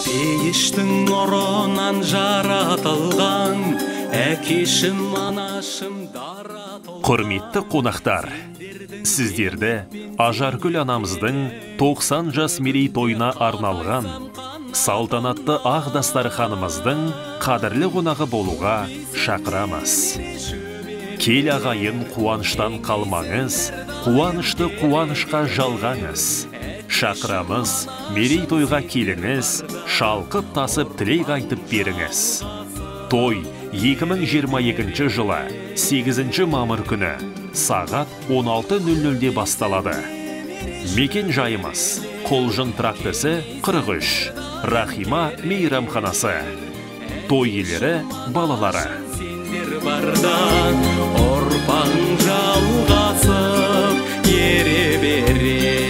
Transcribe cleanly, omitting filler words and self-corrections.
Пейіштің нұрынан жаратылған, әкешім, анашым дара толған. Құрметті қонақтар, сіздерді Ажаргүл анамыздың 90 жас мерейтойына арналған салтанатты ақ дастарханымыздың қадірлі қонағы болуға шақырамыз. Кел ағайын, қуаныштан қалмаңыз, қуанышты қуанышқа жалғаңыз. Шақырамыз, мерейтойға келіңіз, шалқып тасып тілек айтып беріңіз. Той 2022 жылы 8 мамыр күні сағат 16:00-де басталады. Мекен жайымыз Құлжын трактісі 43, Рахима мейрамханасы. Той иелері балалары. Сендер барда ұрпағың жалғасып ере берер.